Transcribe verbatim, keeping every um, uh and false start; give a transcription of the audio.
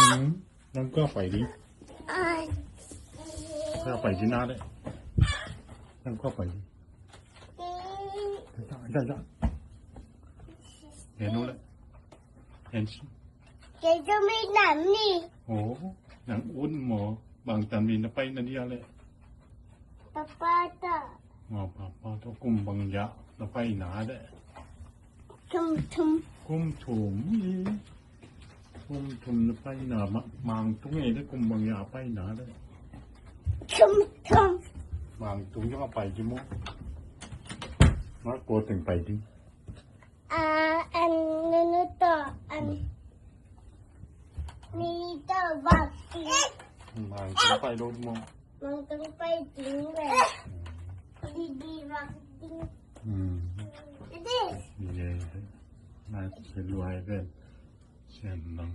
Nang kua pai ding? Kua pai ding na leh? Nang kua pai ding? Dah, dah, dah. Hen uh leh. Hen. Kei zong mi nam ni. Oh, nang un maw? Bang tan mi na pai na dia leh? Papa ta. Maw, papa ta kum bang ya na pai na leh? Kum thum. Kum thum. Kum thum na pai na, ma-, Mang Tung e de kum bang ya pai na de. Kum thum. Mang Tung ya pai di mo. Ma ko teng pai di. Ah, an nunu to, an ni to bak di. Mang Tung pai lo mo. Mang Tung pai di le. Di di bak di. Hmm. It is. Yeah. Nice to see you again. Sian lang.